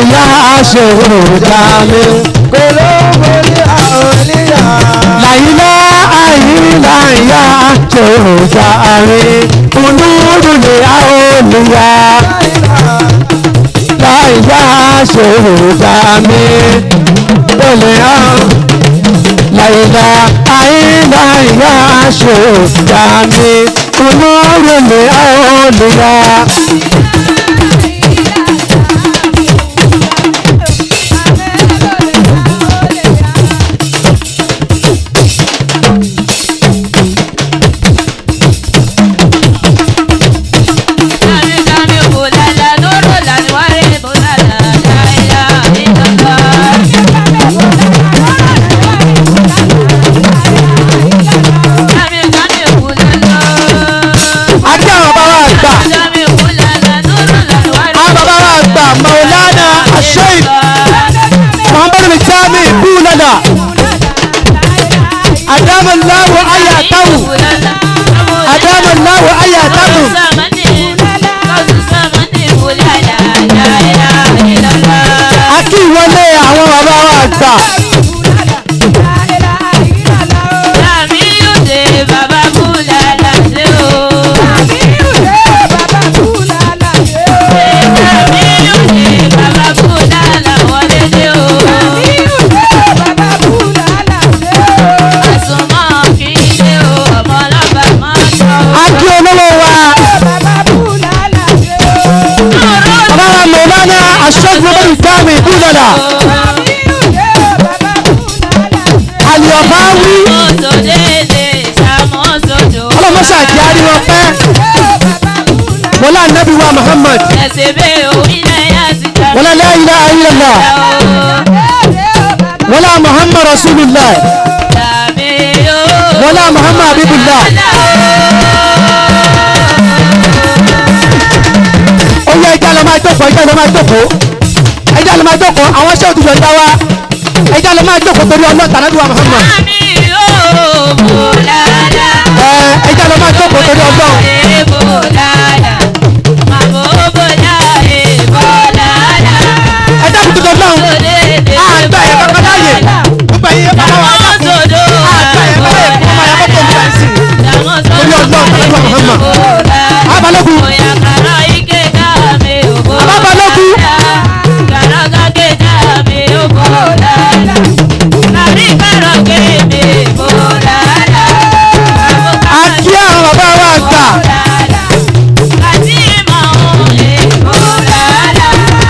Ìyá ṣòro jami. Làyílá àyílá ìyá ṣòro jami. Olúdùlé àólùyá. Láìyá ṣòro jami. Olè hàn. Làyílá àyílá ìyá ṣòro jami. Olúdùlé àólùyá. Àti àwọn bàbá wa àgbà. Àwọn bàbá wa àgbà Maulana Sheikh Muhammadu Jami Bulala. Adamallahu ayatahu. Adamallahu ayatahu. Àti ìwọlé àwọn bàbá wa àgbà. Àti olówó wa. Bàbá wa Maulana Sheikh Muhammadu Jami Bulala. Àlìọ̀báwí. Ọlọ́mọṣà jẹ́ àríwọ̀ pẹ́. Wọlá Nábì wa Muhammad. Wọlá la ilaha illallah. Wọlá Muhammad Rasulullah. Wọlá Muhammad Habibullah. Ó yẹ ẹja lọ máa jókòó, ẹja lọ máa jókòó. Ẹja lọ máa jókòó, àwọn ṣé òtútù ọ̀dá wa. Ẹja lọ máa jókòó torí ọlọ́ta Nábì wa Muhammad. Ẹja lọ máa jókòó torí ọlọ́run. Ẹja kùtù tó lọ́run. Àgbà ẹ̀ kankan láàyè. Gbogbo ẹ̀yin bàbá wa dákun. Àgbà ẹ̀ kankan láàyè fún ọmọ ayábọ̀ tó ń bá ẹ̀ sí. Torí ọlọ́run Nábì wa Muhammad. Abalógun. Abalógun. Àti àwọn bàbá wa àgbà.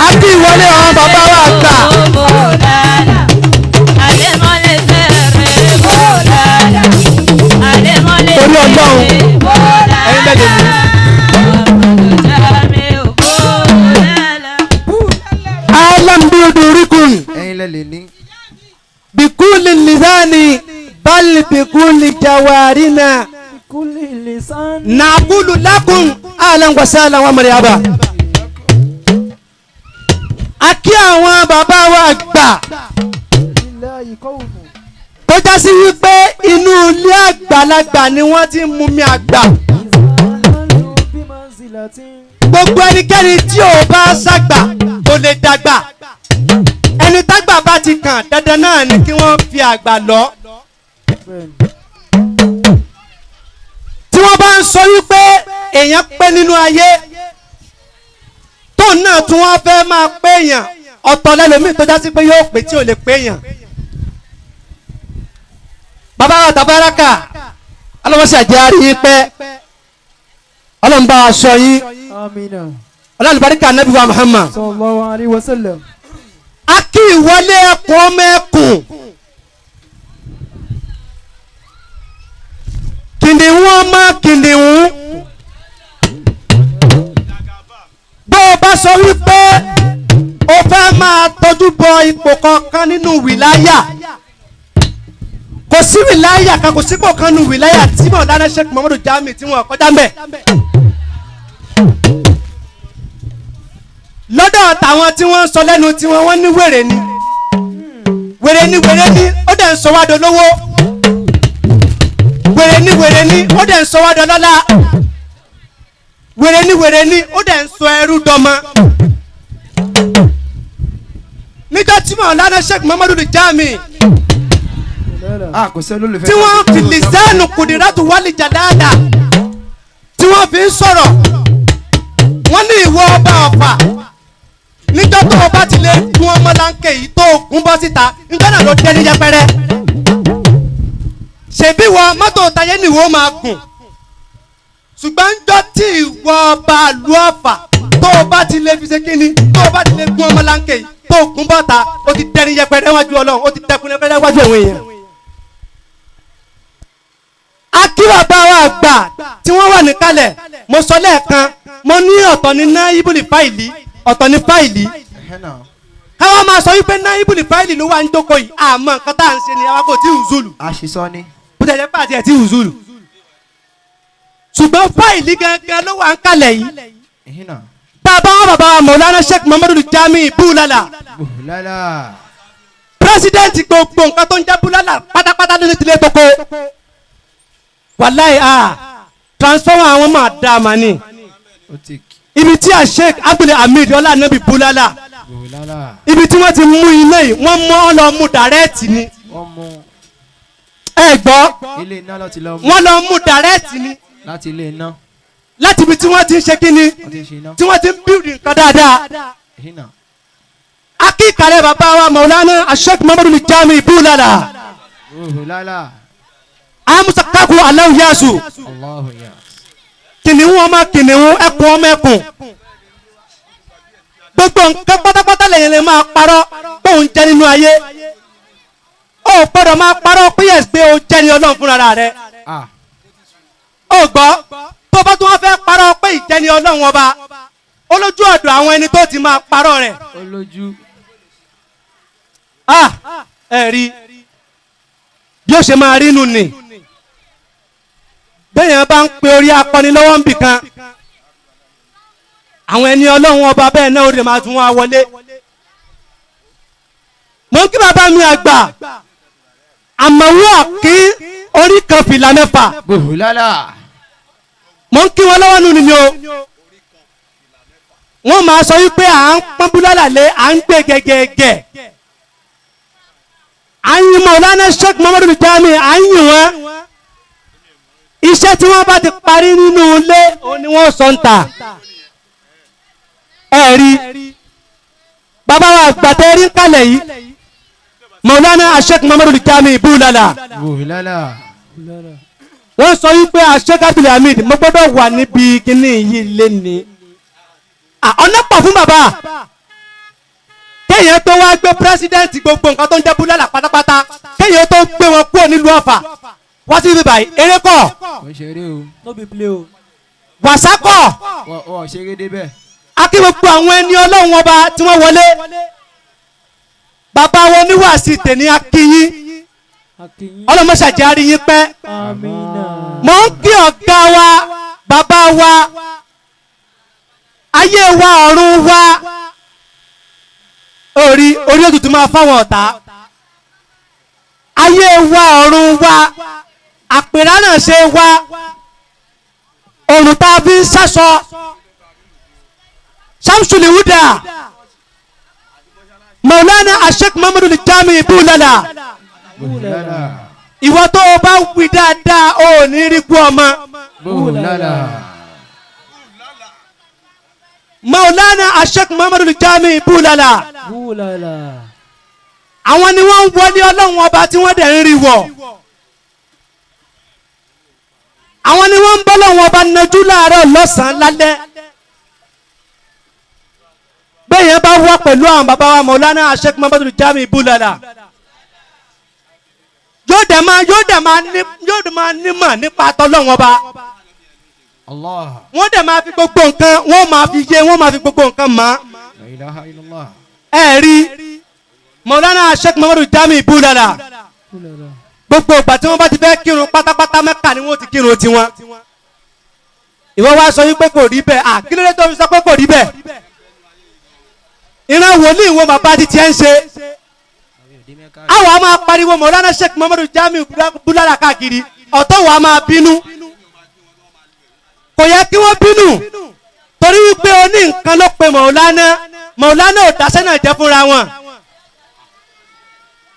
Àti ìwọlé àwọn bàbá wa àgbà. Torí ọlọ́run. Ẹ̀yin bẹ́ẹ̀ lè mú. Alam bidurikum Ẹ̀yin lẹ lè ní. bikuli lisani bal bikuli jawarina naqulu lakum ahlan wa sahlan wa marhaba. A kí àwọn bàbá wa àgbà tó já sí wípé inú ilé àgbàlagbà ni wọ́n ti ń mumi àgbà. Gbogbo ẹnikẹ́ni tí ò bá ṣàgbà kò lè dàgbà. Ẹni tágbà bá ti kàn dandan náà ni kí wọ́n fi àgbà lọ. Tí wọ́n bá ń sọ wípé èèyàn pẹ́ nínú ayé tóun náà tún wọ́n fẹ́ máa pé èèyàn ọ̀tọ̀ lẹ́lòmíì tó já sí pé yóò pé tí ò lè pé èèyàn. Bàbá wa Tabaraka ọlọ́mọṣẹ́ jẹ́ àrí yín pẹ́ ọlọ́run bá aṣọ yín ọlọ́run Ànábì wa Muhammad. Sallallahu alaihi wasallam. A kí ìwọlé ẹkùn ọmọ ẹkùn kìnìún ọmọ kìnìún bó o bá sọ wípé o fẹ́ máa tọ́jú bọ ipò kankan nínú wìláyà kò sí wìláyà kan kò sípò kan nínú wìláyà tí Mọ̀lánà Sheikh Muhammadu Jami tí wọ́n kọjá mbẹ̀. Lọ́dọ̀ tàwọn tí wọ́n ń sọ lẹ́nu tí wọ́n ní wèrè ni wèrè ni wèrè ni ó dẹ̀ ń sọ wá dolówó wèrè ni wèrè ni ó dẹ̀ ń sọ wá dọlọ́lá wèrè ni wèrè ni ó dẹ̀ ń sọ ẹrú dọmọ. Níjọ́ tí Mọ̀lánà Sheikh Muhammadu Jami A kò sí olólùfẹ́. tí wọ́n fi lìsẹ́ẹ̀nù kùdìrátù wálé jàdáàdà tí wọ́n fi ń sọ̀rọ̀, wọ́n ní ìwọ ọba Ọ̀fà, níjọ́ tó o bá ti lè gún ọmọlanke yìí tó o gún bọ́ síta, níjọ́ náà ló dé ní yẹpẹrẹ. Ṣèbí wọ mọ́tò tayé ni ìwọ máa gùn, ṣùgbọ́n níjọ́ tí ìwọ ọba ìlú Ọ̀fà tó o bá ti lè fi ṣe kíni, tó o bá ti lè gún ọmọlanke yìí tó o gún bọ́ta, o ti dẹni yẹpẹrẹ wájú Ọlọ́run, o ti dẹkun yẹpẹrẹ wájú àwọn èèyàn. Akí bàbá wa àgbà tí wọ́n wà níkàlẹ̀. Mo sọ lẹ́ẹ̀kan, mo ní ọ̀tọ̀ ní náíbùlì fáìlì, ọ̀tọ̀ ní fáìlì. Ẹ̀hẹ́ náà. Káwa máa sọ wípé náíbùlì fáìlì ló wà ń jókòó yìí, àmọ́ nǹkan tá à ń ṣe ni àwa kò tí ì zulu. Àṣìṣọ́ ni. Bó tẹ̀lé pàtí ẹ̀ tí ì zulu, ṣùgbọ́n fáìlì gangan ló wà ń kalẹ̀ yìí. Ẹ̀hẹ́ náà. Bàbá wa, bàbá wa Mọ̀lánà Sheikh Muhammadu Jami Bulala, Bùlálà. President gbogbo nǹkan tó ń jẹ́ Bulala pátápátá ló ní tilẹ̀ tó kó. Wàláì, a transformer àwọn máa dá a mà ní. Ó ti kì. Ibi tí a Sheikh Abdul Hamid ọlá anabi Bulala, Bùlálà. ibi tí wọ́n ti mú iná yìí, wọ́n mú ọ lọ mú direct ni. Wọ́n mú. Ẹ gbọ́. Ilé iná lọ ti lọ mú. Wọ́n lọ mú direct ni. Láti ilé iná. Láti ibi tí wọ́n ti ń ṣe kíni, Wọ́n ti ń ṣe iná. tí wọ́n ti ń build nǹkan dáadáa. Ẹ̀hẹ́ náà. Akíkalẹ̀ bàbá wa Maulana Sheikh Muhammadu Jami Bulala, Bùlálà. Amusakaku aláwù yasu. Allahu ya. Kìnìún ọmọ kìnìún, ẹkùn ọmọ ẹkùn, gbogbo nǹkan pátápátá lẹ́yìn lè máa parọ́ pé òun jẹ́ nínú ayé. Ó gbọ́dọ̀ máa parọ́ pé yẹ̀sì pé o jẹ́ ní Ọlọ́run fúnra rẹ̀. Ah. Ó gbọ́, tó bá tún wá fẹ́ parọ́ pé ìjẹni Ọlọ́run ọba olójú ọ̀dọ̀ àwọn ẹni tó ti máa parọ́ rẹ̀. Olójú. Ah, ẹ rí bí ó ṣe máa rí nù ní bẹ́yẹn bá ń pe orí akọni lọ́wọ́ ń bì kan, àwọn ẹni Ọlọ́run ọba bẹ́ẹ̀ náà ó lè máa tún wá wọlé. Mo ń kí bàbá mi àgbà àmọ̀wó àkí orí kan fìlà mẹ́fà. Bùlálà. Mo ń kí wọn lọ́wọ́ nù ni o. Wọ́n máa sọ wípé à ń pọ́n búlálà lé, à ń gbé gẹ́gẹ́gẹ́, à ń yin Mọ̀lánà Sheikh Muhammadu Jami, à ń yin wọn. Iṣẹ́ tí wọ́n bá ti parí nínú ilé òun ni wọ́n sọ ń ta. Ẹ rí bàbá wa àgbàtẹ́ rí kalẹ̀ yìí, Mọ̀lánà Sheikh Muhammadu Jami Búlálà, Bùlálà. wọ́n sọ wípé Sheikh Abdul Hamid, mo gbọ́dọ̀ wà níbi kíní yìí léni. Ọ̀nà pọ̀ fún bàbá kéèyàn tó wá gbé president gbogbo nǹkan tó ń jẹ́ Búlálà pátápátá, kéèyàn tó gbé wọn kúrò nílùú Ọ̀fà wá sí ibi báyìí, eré kọ́. Kò ń ṣeré o. No be play o. Wàsá kọ́. Wọ́n ṣeré débẹ̀. Akí gbogbo àwọn ẹni Ọlọ́run ọba tí wọ́n wọlé, bàbá wọn oníwàásí tèmi, akíyín. Akinyin. Ọlọ́mọṣàjẹ́ àrí yín pẹ́. Amina. Mò ń kí ọ̀gá wa, bàbá wa, ayé wa, ọ̀run wa, orí orí òtútù máa fáwọn ọ̀tá, ayé wa, ọ̀run wa, àpèrà náà ṣe wa, òrùn tá a fi ń sásọ, Shamsul Huda Maulana Sheikh Muhammadu Jami Bulala. Bùlálà. Ìwọ tó o bá wí dáadáa, o ò ní rí kú ọmọ. Bùlálà. Maulana Sheikh Muhammadu Jami Bulala, Búlálà. àwọn ni wọ́n ń wọlé Ọlọ́run ọba tí wọ́n dẹ̀ ń rí wọ̀. Àwọn ni wọ́n ń bọ́ lọ́wọ́ ọba nájú láàárọ̀, lọ́sàn-án, lálẹ́. Bẹ́ẹ̀ yẹn bá wá pẹ̀lú àwọn bàbá wa Maulana Sheikh Muhammadu Jami Bulala, yóò dẹ̀ máa nímọ̀ nípa tọ́lọ́run ọba. Allah. Wọ́n dẹ̀ máa fi gbogbo nǹkan, wọ́n máa fi yé, wọ́n máa fi gbogbo nǹkan mọ̀. La ilaha illallah. Ẹ rí Maulana Sheikh Muhammadu Jami Bulala, Búlálà. gbogbo ìgbà tí wọ́n bá ti fẹ́ kírun pátápátá, Mẹ́kà ni wọ́n ti kírun tiwọn. Ìwọ wá sọ wípé kò rí bẹ́ẹ̀. À, kí ló dé tó fi sọ pé kò rí bẹ́ẹ̀? Ìran wòlíì wo bàbá ti tiẹ̀ ń ṣe? Àwọn a máa pariwo Maulana Sheikh Muhammadu Jami Bulala káàkiri, ọ̀tọ̀ wa máa bínú. Kò yẹ kí wọ́n bínú, torí wípé oní nǹkan ló pe Maulana. Maulana ò dáṣẹ́ náà jẹ́ fúnra wọn.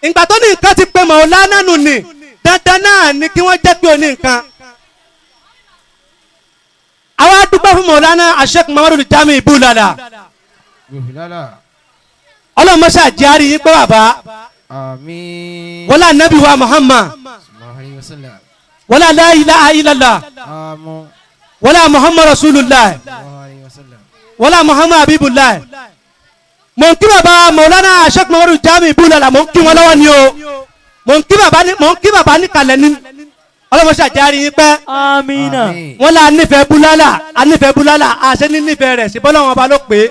Ìgbà tó ní nǹkan ti pe Maulana nù ni, dandan náà ni kí wọ́n jẹ́ pé oní nǹkan. Àwa dúpẹ́ fún Maulana Sheikh Muhammadu Jamiu Bulala. Bulala. Ọlọ́run mọ́ṣá járí yín pé bàbá. Àmín. Wọlá Nabi wa Muhammad. Sallallahu alayhi wa sallam. Wọlá la ilaha illallah. Àmín. Wọlá Muhammad Rasulullah. Sallallahu alayhi wa sallam. Wọlá Muhammad Habibullah. Mò ń kí bàbá Maulana Sheikh Muhammadu Jamiu Bulala, mò ń kí wọn lọ́wọ́ ni o. Mò ń kí bàbá ní, mò ń kí bàbá ní kalẹ̀ ní. Ọlọ́run mọ́ṣá járí yín pẹ́. Amina. Àmín. Wọ́n la nífẹ̀ẹ́ Bulala, a nífẹ̀ẹ́ Bulala, àṣẹ ní nífẹ̀ẹ́ rẹ̀ sí bọ́lá wọn ba ló pé.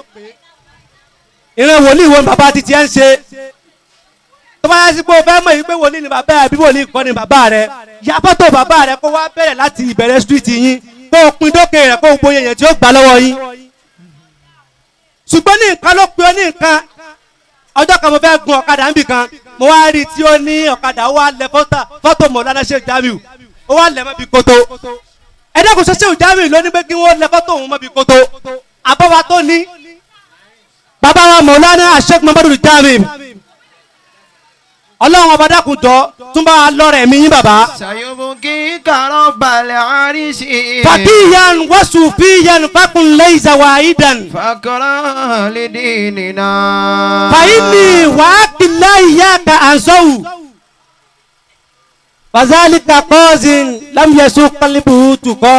Ìran wòlíì wo ni bàbá titi ẹ̀ ń ṣe? Tó bá yá sí pé o fẹ́ mọ̀ yìí pé wòlíì ni bàbá ẹ̀ àbí wòlíì kọ́ ni bàbá rẹ̀, ya fọ́tò bàbá rẹ̀ kó wá bẹ̀rẹ̀ láti ìbẹ̀rẹ̀ street yín, kó o pin dókè rẹ̀, kó o gboyè yẹn tí ó gbà lọ́wọ́ yín. Ṣùgbọ́n ní nǹkan ló pe ọ ní nǹkan. Ọjọ́ kan mo fẹ́ gun ọ̀kadà níbì kan, mo wá rí i tí ó ní ọ̀kadà, ó wá lẹ fọ́tò Mọ̀lánà Sheikh Jamiu, ó wá lẹ̀ mọ́ bí koto. Ẹ dákun, ṣe Sheikh Jamiu ló ní pé kí wọ́n lẹ fọ́tò òun mọ́ bí koto? Àbọ̀wá tó ní bàbá wa Mọ̀lánà Sheikh Muhammadu Jamiu, Ọlọ́run ọba dákun jọ tún bá wa lọ́rẹ̀ mi yín bàbá. Sayubukika rabbal arshi. Fakiyan wasufiyan fakun laysa wahidan. Fakra lidinina. Fàyínì wàákìláì yáka ànsọ́wù. Fàzálìkà kọ́ọ̀sìn lámìyẹsù kálíbù tukọ́.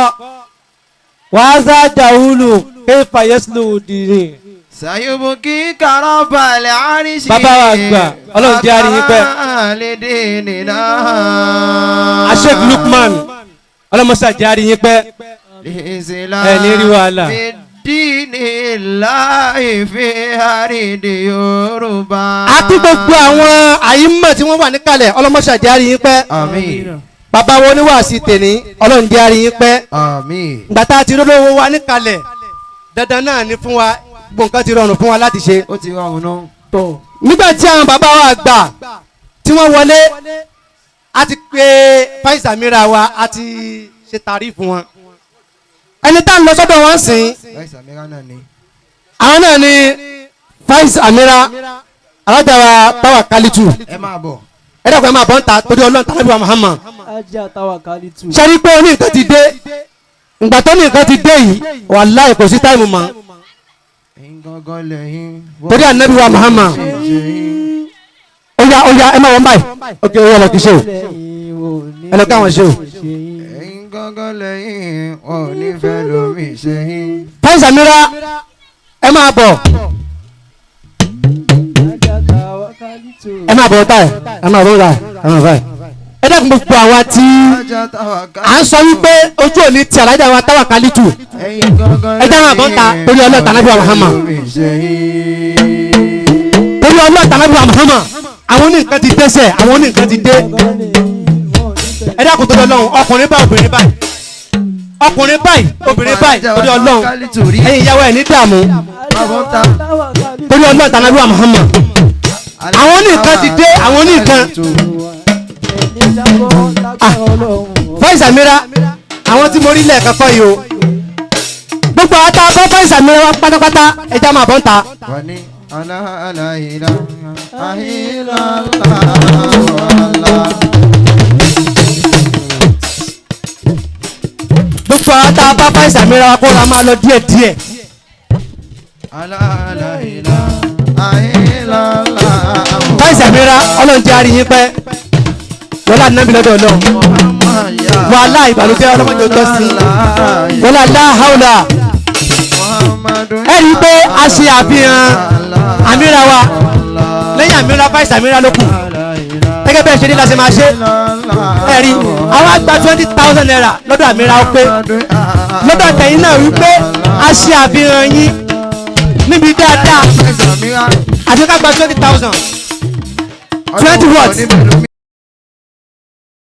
Wàázà jàhùlù kéfà yẹsùlù dìrì. Sayubukika rabbal arshi. Bàbá wa àgbà, Ọlọ́run jẹ́ àrí yín pẹ́. Fakra lidinina. Sheikh Lukman, ọlọ́mọṣà jẹ́ àrí yín pẹ́. Ẹ ní rí wàhálà. Bidinillahi fi àrídì Yorùbá. Àti gbogbo àwọn àyímọ̀ tí wọ́n wà níkàlẹ̀, ọlọ́mọṣà jẹ́ àrí yín pẹ́. Àmín. Bàbá wo oníwàásí tèní, Ọlọ́run jẹ́ àrí yín pẹ́. Àmín. Ìgbà tá a ti rólówó wa níkàlẹ̀, dandan náà ni fún wa, gbogbo nǹkan ti rọrùn fún wa láti ṣe. Ó ti rọrùn náà. Tọ̀. Nígbà tí àwọn bàbá wa àgbà tí wọ́n wọlé, a ti pe Faiza Mira wa, a ti ṣe tàrífù wọn. Ẹni tá à ń lọ sọ́dọ̀ wọn sìn, Láìsí àmìrà náà ni. àwọn náà ni Faiza Amira, alájà wa Táwa Kálítù. Ẹ máa bọ̀. Ẹ dàgbà, ẹ máa bọ́ ń ta torí Ọlọ́run tàbí wa Muhammad. Ajá Tawakalitu. Ṣe rí pé oní nǹkan ti dé? Ìgbà tó ní nǹkan ti dé yìí, wàláì kò sí time mọ́. Ẹ̀yin gangan lẹ́yìn. Torí ànábì wa Muhammad. Ó yá, ó yá, ẹ máa wọ́n báyìí. Ok, ó yá, lọ kí ṣe o. Ẹ lọ ká àwọn ṣe o. Ẹ̀yin gangan lẹ́yìn. Wọn ò ní fẹ́ lómi ṣe yín. Faiza Amira, ẹ máa bọ̀. Ajá Tawakalitu. Ẹ máa bọ̀ táyì, ẹ máa bọ̀ táyì, ẹ máa báyìí. Ẹ dẹ́kun, gbogbo àwa tí Ajá Tawakalitu. à ń sọ wípé ojú òní ti alájà wa Táwa Kálítù, Ẹ̀yin gangan ẹ jẹ́ máa bọ̀ ń ta torí Ọlọ́run tànábì wa Muhammad. lómi ṣe yín. Torí Ọlọ́run tànábì wa Muhammad. Àwọn oníǹkan ti dẹ́sẹ̀, àwọn oníǹkan ti dé. Ẹ dákun, torí Ọlọ́run, ọkùnrin báyìí, obìnrin báyìí, ọkùnrin báyìí, obìnrin báyìí, torí Ọlọ́run. Ẹ̀yin ìyàwó ẹ̀ ní dààmú. Torí Ọlọ́run tànábì wa Muhammad. Àwọn oníǹkan ti dé, àwọn oníǹkan. Faiza Amira, àwọn tí mo rí lẹ́ẹ̀kan kọ́ yìí o. Gbogbo àwọn tá a bọ́ Faiza Amira wa pátápátá, ẹja máa bọ́ ń ta. Wà ní aláàláìlá àhílàlá. Gbogbo àwọn tá a bá Faiza Amira wa, kó ra máa lọ díẹ̀ díẹ̀. Aláàláìlá àhílàlá. Faiza Amira, Ọlọ́run jẹ́ àrí yín pẹ́. Wọlé ànábì lọ́dọ̀ Ọlọ́run. Wàhálà ìbànújẹ́ ọlọ́mọdé ó tọ́ sí. Wọlé aláhàúlà. Ẹ rí i pé a ṣe àfihàn Amira wa. Lẹ́yìn Amira, Faiza Amira ló kù. Gẹ́gẹ́ bẹ́ẹ̀ ṣe ní la ṣe máa ṣe. Ẹ rí àwọn àgbà ₦20,000 lọ́dọ̀ Amira, ó pé lọ́dọ̀ tẹ̀yìn náà wípé a ṣe àfihàn yín níbi dáadáa, àti ká gba 20,000, 20 what?